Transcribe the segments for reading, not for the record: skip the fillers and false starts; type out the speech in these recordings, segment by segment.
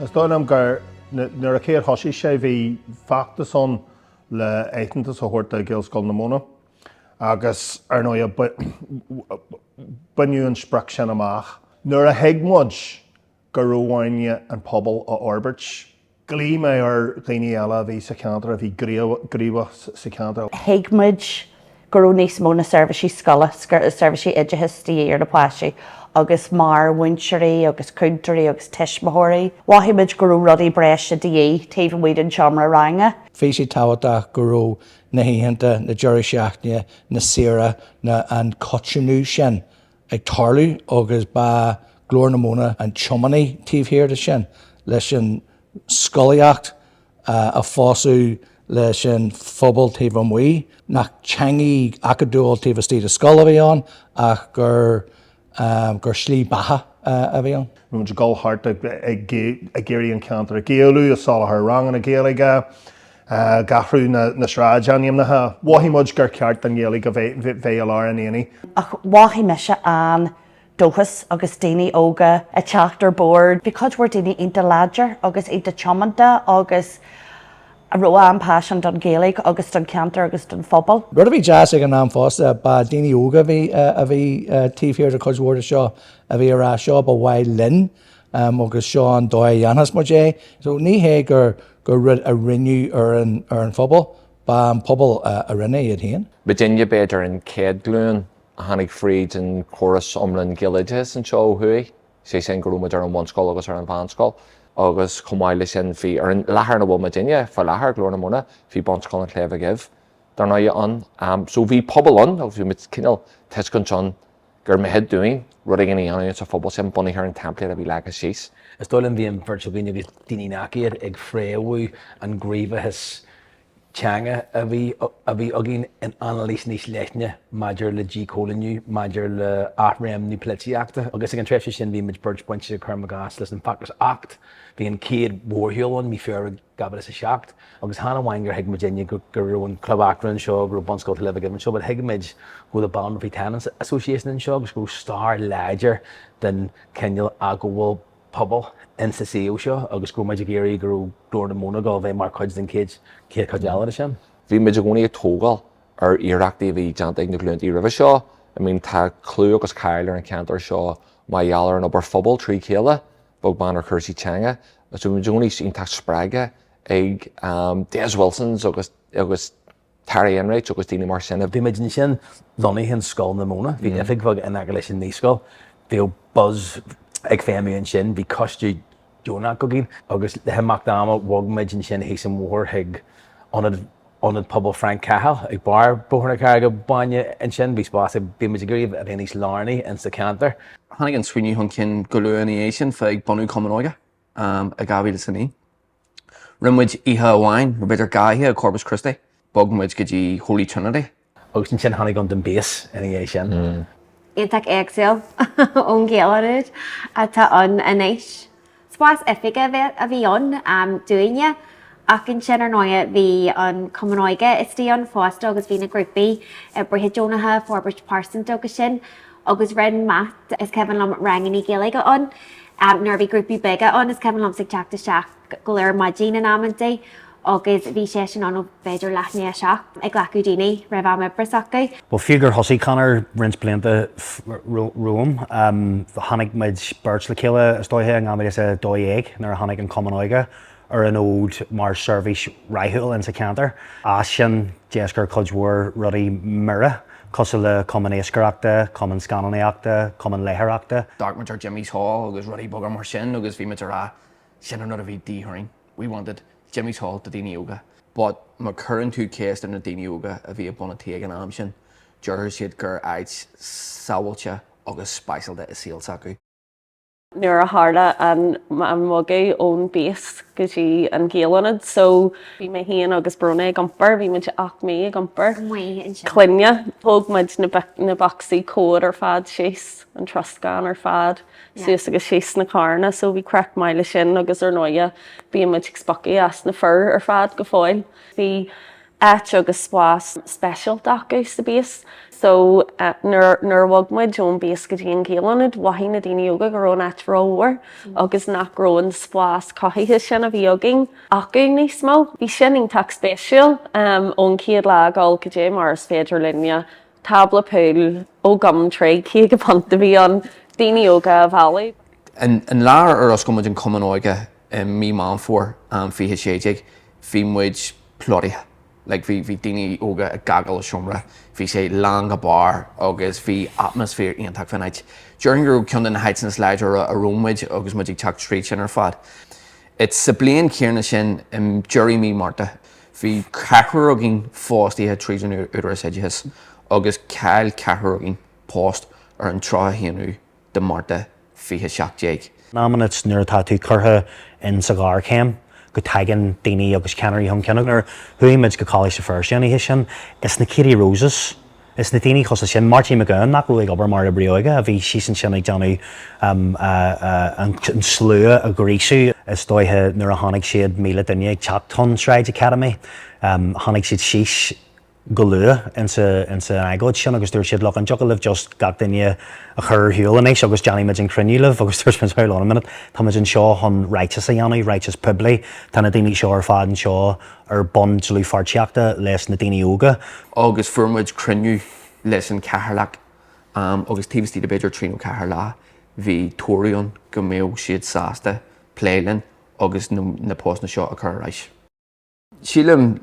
Is dóigh liom gur nuair a chéad thosaigh sé bhí feachtas ann le aitheantas a thabhairt do Ghaelscoil na Móna agus ar ndóigh baineadh an sprioc sin amach. Nuair a thuig muid go raibh orainne an pobal a fhorbairt, ghlaoigh mé ar dhaoine eile a bhí sa cheantar, a bhí gníomhach sa cheantar. Thuig muid go raibh níos mó na seirbhísí scoile, seirbhísí oideachais de dhíth ar na páistí agus mar mhúinteoirí agus cúntóirí agus tuismitheoirí, mhothaigh muid go raibh rudaí breise de dhíth taobh amuigh den seomra ranga. Bhí sé tábhachtach go raibh na hoícheanta, na deireadh seachtaine, na saoire, na an coitiannú sin ag tarlú agus ba Glór na Móna an tiománaí taobh thiar de sin, leis an scolaíocht a fheabhsú leis an phobal taobh amuigh, nach teangaidh acadúil taobh istigh de scoil a bhí ann ach gur gur slí beatha a bhí ann. Bhí muid ag dul thart ag iarraidh an ceantar a Ghaelú, ag soláthar ranganna Gaeilge, ag athrú na sráidainmneacha. Mhothaigh muid gur ceart don Ghaeilge a bheith i lár an aonaigh. Ach mhothaigh mise an dóchas agus daoine óga ag teacht ar bord. Bhí cuid mhór daoine iontach láidir agus iontach tiomanta agus a raibh an-paisean don Ghaeilge agus don cheantar agus don phobal. Rud a bhí deas ag an am fosta, ba daoine óga a bhí a bhí taobh thiar de chuid mhór de seo a bhí ag rá seo ba mhaith linn agus seo an dóigh a dhéanfas muid é. So ní hé gur gur rud a rinneadh ar an ar an phobal, ba an pobal a rinne iad féin. Muidinne b'fhéidir an chéad ghlúin a tháinig fríd an chóras iomlán Gaeloideachais anseo ó thuaidh. sé sin go raibh muid ar an bhunscoil agus ar an mheánscoil agus chomh maith leis sin bhí ar an láthair ina bhfuil muidinne faoi láthair, Glór na Móna, bhí Bunscoil an tSléibhe Dhuibh dar ndóigh ann. So bhí pobal ann agus bhí muid cineál tuiscint ann gur mithid dúinn rud éigin a dhéanamh sa phobal sin bunaithe ar an teimpléad a bhí leagtha síos. Is dóigh liom bhí an bheirt againn agus daoine in aice iad ag fréamhú an gníomhachas teanga a bhí a bhí againn in anailís níos leithne maidir le díchoilíniú, maidir le athréimniú polaitíochta. Agus ag an tréimhse sin bhí muid beirt bainte, cuirim i gcás, leis an bhfeachtas Acht. Bhí an chéad mhórshiúl ann mí Feabhra 2007 agus chan amháin gur thuig muidinne go go raibh an Club Acra anseo, go raibh Bunscoil Shléibhe Dhuibh anseo, but thuig muid go raibh the Ballymurphy Tenants Association anseo agus go raibh stair láidir den chineál athghabháil pobail in sa suíomh seo agus go raibh muid ag iarraidh go raibh Glór na Móna ag dul a bheith mar chuid den chéad chéad chuid eile de sin. Bhí muid i gcónaí ag tógáil ar iarrachtaí a bhí déanta ag na glúntaí roimhe seo. I mean tá clú agus cáil ar an cheantar seo mar gheall ar an obair phobail trí chéile, beag beann ar chúrsaí teanga. So bhí muid i gcónaí iontach spreagtha ag Des Wilsons agus agus Terry Enright agus daoine mar sin. Bhí muid ansin lonnaithe in Scoil na Móna, bhí oifig bheag in aice leis an naíscoil, bhíodh Buzz ag feidhmiú ansin, bhí coiste deonach againn agus le himeacht ama bhog muid ansin thíos an bhóthar chuig ionad Ionad Pobail Frank Cahill ag barr Bóthar na Carraige Báine ansin, bhí spás, bhí muid ag iarraidh a bheith níos lárnaí insa cheantar. Tháinig an smaoineamh chun cinn go luath ina dhiaidh sin fá ag bunú Cumann Óige i 2009. Rinne muid oíche amháin, nó b'fhéidir 2 oíche i Corpus Christi. Bhog muid go dtí Holy Trinity. Agus ansin tháinig an den Base ina dhiaidh sin. Iontach éagsúil ón Ghaelionad atá ann anois. Spás oifige a bhí ann dúinne ach ansin ar ndóighe bhí an Cumann Óige istigh ann fosta agus bhí na grúpaí oibrithe deonacha, forbairt pearsanta agus sin agus rinne Matt, is cuimhin liom, rangannaí Gaeilge ann. Nuair a bhí grúpaí beaga ann, is cuimhin liomsa ag teacht isteach go luath ar maidin in amantaí agus bhí seisean ann ó b'fhéidir leath i ndiaidh a 7 ag glacadh daoine roimh am oibre s'acu. Bhuel, fiú gur thosaigh Conor roinnt blianta romham, tháinig muid beirt le chéile is dóiche in 2012 nuair a tháinig an Cumann Óige ar an fhód mar seirbhís rathúil insa cheantar. As sin, d'éascair cuid mhór rudaí mire, cosúil le cumann iascaireachta, cumann scannánaíochta, cumann léitheoireachta. D'amharc muid ar Jimmy's Hall agus rudaí beaga mar sin agus bhí muid ag rá, sin an rud a bhí de dhíth orainn, we wanted Jimmy's Hall do daoine óga. But má cuireann tú ceist ar na daoine óga a bhí ag bun an tí ag an am sin, déarfaidh siad gur áit sábháilte agus speisialta i saol s'acu. nuair a tharla an bogadh ón Base go dtí an Gaelionad so bhí mé féin agus Bróna ag iompar, bhí muid 8 mí ag iompar clainne. Thóg muid na bocsaí comhad ar fad síos, an troscán ar fad suas agus síos na carranna so bhí craic maith le sin agus ar ndóighe bíonn muid ag spochadh as na fir ar fad go fóill. Bhí áit agus spás speisialta acu sa Base. So nuair a bhog muid ón base go dtí an Gaelionad, mhothaigh na daoine óga go raibh an áit rómhór agus nach raibh an spás cothaithe sin a bhí againn acu níos mó. Bhí sin iontach spéisiúil ón chéad lá ag dul goidé mar is féidir linne tábla pool ó Gumtree, £50 a bhí ann, daoine óga a mhealladh. An lá ar oscail muid an Cumann Óige i mí Meán Fómhair 2016, bhí muid plódaithe. Like bhí bhí daoine óga ag gach uile seomra, bhí sé lán go barr agus bhí atmaisféar iontach fán áit. Déarfainn go raibh ceann de na háiteanna is láidre a raibh muid agus muid ag teacht tríd sin ar fad. It's sa bliain chéanna sin i deireadh mí Márta, bhí ceathrar againn fostaithe tríd an Údarás Oideachais agus chaill ceathrar againn post ar an 31ú de Márta 2017. In amanna nuair atá tú curtha in sa ghéarchéim go dtagann daoine agus ceannairí chun cinn. Nuair a chuaigh muid go Coláiste Feirste an oíche sin, is na Katie Roses, is na daoine cosúil sin, Máirtín Mac Gabhann, nach raibh ag obair mar oibrí óige, a bhí síos ansin ag déanamh an slua a ghríosú. Is dóiche nuair a chonaic siad 1,000 duine ag teacht chun Sráid Academy, tháinig siad síos go luath insa agóid sin agus dúirt siad look an dtiocfadh libh just gach duine a chur ar shiúl anois agus déanfaidh muid an cruinniú libh agus dúirt muid hold on a minute tá muid anseo chun ráiteas a dhéanamh, ráiteas poiblí, tá na daoine seo ar fad anseo ar bun dlúthpháirtíochta leis na daoine óga. Agus fuair muid cruinniú leis an Chathaoirleach agus taobh istigh de b'fhéidir trí nó ceathair lá bhí toradh ann go mbeadh siad sásta plé linn agus na postanna seo a chur ar ais. Sílim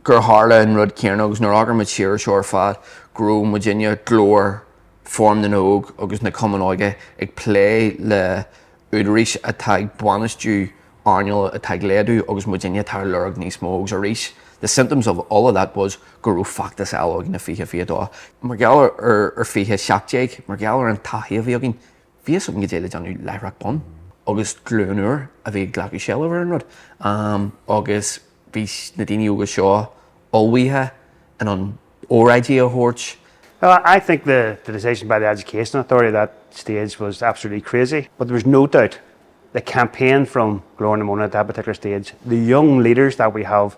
gur tharla an rud céanna agus nuair a amharcann muid siar ar seo ar fad go raibh muidinne, Glór, Fóram na nÓg agus na Cumainn Óige ag plé le údaráis atá ag bainistiú earnáil atá ag laghdú agus muidinne atá ag lorg níos mó agus arís the symptoms of all of that was go raibh feachtas eile againn i 2022. Mar gheall ar 2017, mar gheall ar an taithí a bhí againn, Bhí fhios againn goidé le déanamh láithreach bonn agus glúin úr a bhí ag glacadh seilbh ar an rud agus bhí na daoine óga seo ullmhaithe in ann óráidí a thabhairt. Well, I think the, the decision by the Education Authority at that stage was absolutely crazy, but there was no doubt the campaign from Glór na Móna at that particular stage, the young leaders that we have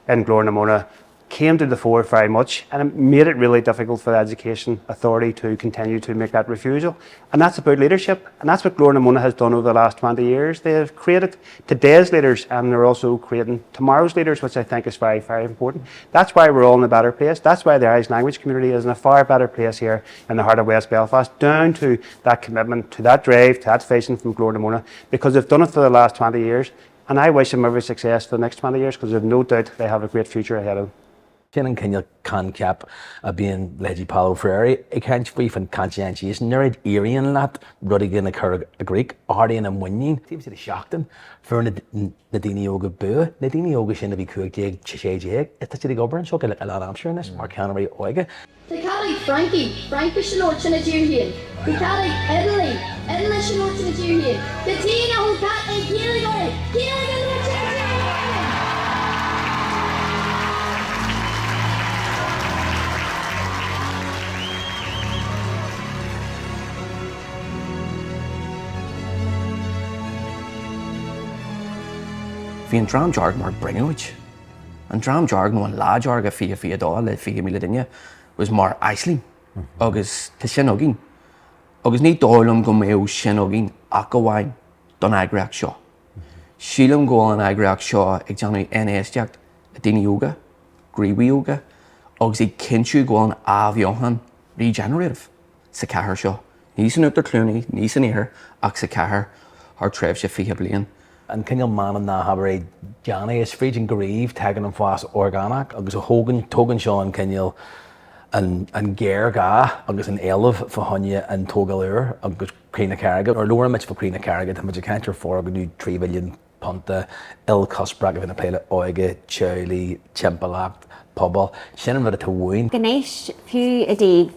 in Glór na Móna came to the fore very much and it made it really difficult for the Education Authority to continue to make that refusal. And that's about leadership and that's what Glór na Móna has done over the last 20 years. They have created today's leaders and they're also creating tomorrow's leaders, which I think is very, very important. That's why we're all in a better place. That's why the Irish language community is in a far better place here in the heart of West Belfast, down to that commitment, to that drive, to that vision from Glór na Móna, because they've done it for the last 20 years. And I wish them every success for the next 20 years because I've no doubt they have a great future ahead of them. Sin an cineál coincheap a bíonn leithéidí Paulo Freire ag caint faoi, faoin conscientisation, nuair a éiríonn leat rud éigin a chur i gcrích, ardaíonn an muinín. Taobh istigh de sheachtain, fuair na daoine óga bua, na daoine óga sin a bhí 15, 16, tá siad ag obair anseo go lánaimseartha anois mar cheannairí óige. Tá cead ag Francaigh, Fraincis a labhairt ina dtír féin. Tá cead ag Iodalaigh, Iodáilis a labhairt ina dtír féin. Cad chuige nach bhfuil cead ag Gaeilgeoirí, Gaeilge a labhairt ina dtír féin? Bhí an Dream Dearg mar brionglóid. An Dream Dearg nó an Lá Dearg i 2022 le 20,000 duine was mar aisling agus tá sin againn. Agus ní dóigh liom go mbeadh sin againn ach amháin don eagraíocht seo. Sílim go bhfuil an eagraíocht seo ag déanamh infheistíocht i daoine óga, gníomhaithe óga agus ag cinntiú go bhfuil an athbheochan regenerative. sa chathair seo. Ní san Uachtar Chluanaí, ní san Iarthar, ach sa chathair thar tréimhse 20 bliain. An cineál mana ná habair é, déan é, is fríd an ghníomh tagann an fás orgánach agus a thógann, tógann seo an cineál, an, an géarghá agus an éileamh fá choinne an tógáil úr agus Croí na Carraige. Nuair a labhraímid fá Chroí na Carraige tá muid ag caint ar foirgneamh 3 mhilliún punta, ilchuspóireach a bhíonn ag plé le óige, teaghlaigh, timpeallacht, pobal. Sin an rud atá uainn. Anois, fiú i dtaobh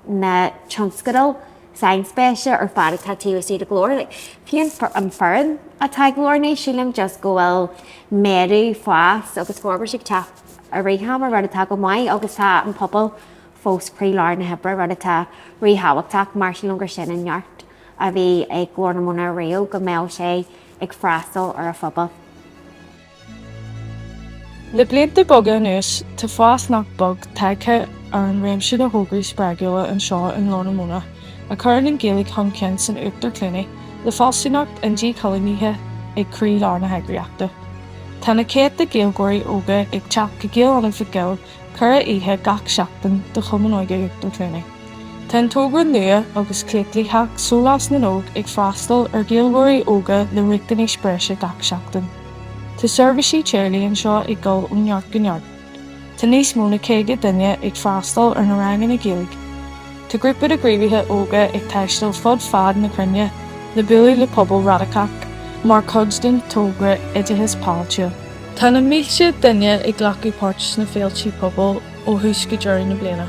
na tionscadail sainspéise ar fad atá taobh istigh de Ghlór, like, fiú an foireann atá ag Glór anois, sílim just go bhfuil méadú, fás agus forbairt ag teacht i rith ama, rud atá go maith agus tá an pobal fós croílár na hoibre, rud atá ríthábhachtach mar sílim gur sin an neart. a bhí ag Glór na Móna riamh go mbeadh sé ag freastal ar a phobal. Le blianta beaga anuas, tá fás nach beag tagtha ar an réimse de thograí spreagúla anseo i nGlór na Móna a chuireann an Ghaeilge chun cinn san Uachtar Cluanaí le fealsúnacht an díchoilínithe ag croí-lár na heagraíochta. Tá na céadta Gaeilgeoirí óga ag teacht go Gael-Ionad Mhic Gill corra oíche gach seachtain do Chumann Óige Uachtar Cluanaí. Tá an togra nua agus claochlaitheach Sólás na nÓg ag freastal ar Ghaeilgeoirí óga le riachtanais breise gach seachtain. Tá seirbhísí teaghlaigh anseo ag dul ó neart go neart. Tá níos mó na 50 duine ag freastal ar na ranganna Gaeilge. Tá grúpa de ghníomhaithe óga ag taisteal fud fad na cruinne le bualadh le pobal radacach mar chuid den togra Oideachas Polaitiúil. Tá na mílte duine ag glacadh páirt sna féiltí pobail ó thús go deireadh na bliana.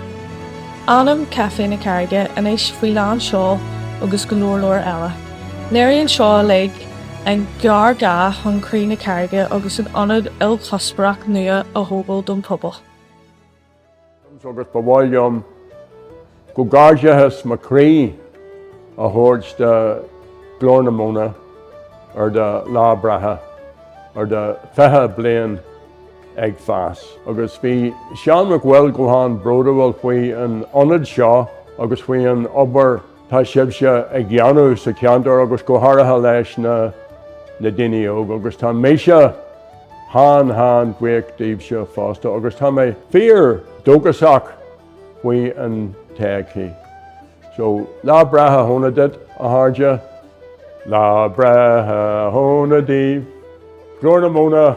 Anam, Caifé na Carraige anois faoi lán seoil agus go leor leor eile. Léiríonn seo uilig an géarghá chun Croí na Carraige agus an ionad ilchuspóireach nua a thógáil don phobal. Agus ba mhaith liom comhghairdeachas mo chroí a thabhairt do Glór na Móna ar do lá breithe, ar do 20 bliain ag fás. Agus bhí Seán Mac Uill go han-bhródúil faoi an ionad seo agus faoi an obair tá sibhse ag dhéanamh sa cheantar agus go háirithe leis na na daoine óga agus tá mise han-han-bhuíoch daoibhse fosta agus tá mé fíor dóchasach faoi an todhchaí. So, lá breithe shona duit, a chairde. Lá breithe shona daoibh. Glór na Móna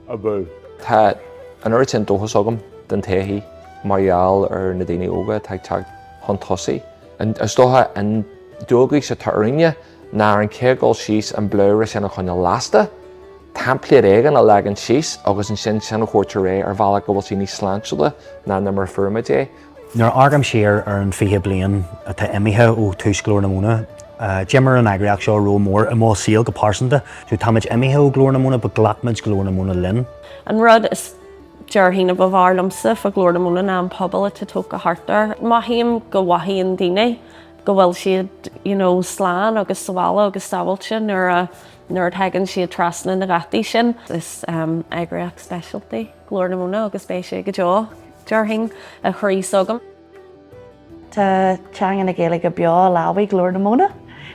abú! Tá an oiread sin dóchas agam don todhchaí mar gheall ar na daoine óga atá ag teacht chun tosaigh. Is dócha an dualgas atá orainne ná ar an chéad dul síos an blabhra sin a choinneáil lasta, teimpléad éigin a leagan síos agus ansin sin a thabhairt ar aghaidh ar bhealach go bhfuil sé níos sláintiúla ná ná mar a fuair muid é. Nuair a amharcaim siar ar an 20 bliain atá imithe ó tús Ghlór na Móna, d'imir an eagraíocht seo ról mór i mo saol go pearsanta. So táimid imithe ó Ghlór na Móna but ghlac muid Glór na Móna linn. An rud is déarfainn a ba bhfearr liomsa fá Ghlór na Móna ná an pobal atá tógtha thart air. Mothaím go mhothaíonn daoine go bhfuil siad you know slán agus sa bhaile agus sábháilte nuair a nuair a thagann siad trasna na geataí sin. Is eagraíocht speisialta í Glór na Móna agus beidh sé go deo, déarfainn, i chroí s'agam. Tá teanga na Gaeilge beo i lámha Ghlór na Móna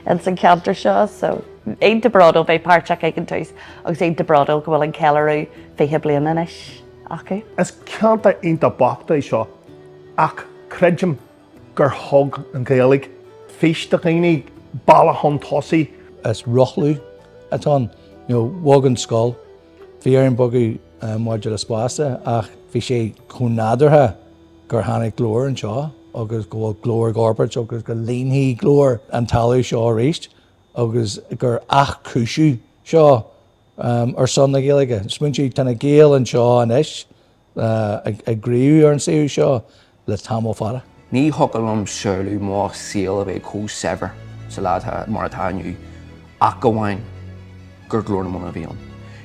ins an cheantar seo so iontach bródúil bheith páirteach ag an tús agus iontach bródúil go bhfuil an ceiliúradh 20 bliain anois acu. Is ceantar iontach bocht é seo ach creidim gur thug an Ghaeilge fís do dhaoine, bealach chun tosaigh. Is rothlú atá ann. You know, bhog an scoil, bhí orainn bogadh maidir le spás de ach bhí sé chomh nádúrtha gur tháinig Glór anseo agus go bhfuil Glór ag forbairt agus go líonfaidh Glór an talamh seo arís agus gur athchúisiú seo ar son na Gaeilge. Smaointigh, tá na Gaeil anseo anois ag gníomhú ar an suíomh seo le tamall fada. Ní thiocfadh liom samhlú mo saol a bheith chomh saibhir sa lá atá mar atá inniu ach amháin gur Glór na Móna a bhí ann.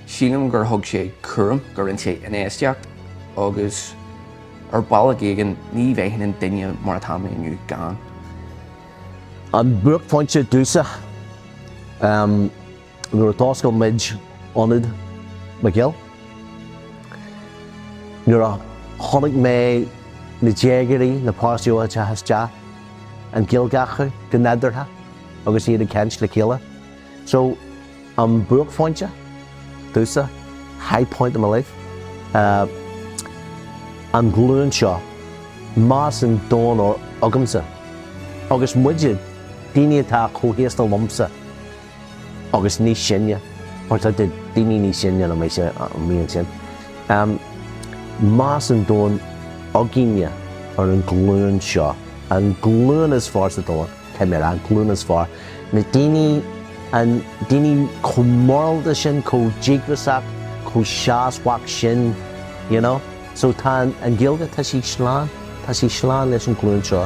Sílim gur thug sé cúram, gur rinne sé infheistíocht agus ar bealach éigin ní bheinn an duine mar atá mé inniu gan. An buaicphointe domhsa nuair a d'oscail muid Ionad MacGill, nuair a chonaic mé na déagóirí, na páistí óga ag teacht isteach, an Ghaeilge acu go nádúrtha agus iad ag caint le chéile. So, an buaicphointe domhsa, high point of my life, an ghlúin seo, meas an domhain agamsa agus muide, daoine atá chomh haosta liomsa agus níos sine, mar tá daoine níos sine ná mise amuigh ansin, meas an domhain againne ar an ghlúin seo, an glúin is fearr sa domhan. Caithfidh mé a rá, an glúin is fearr. Na daoine, an daoine chomh morálta sin, chomh díograiseach, chomh seasmhach sin, you know. So tá an Ghaeilge, tá sí slán, tá sí slán leis an ghlúin seo.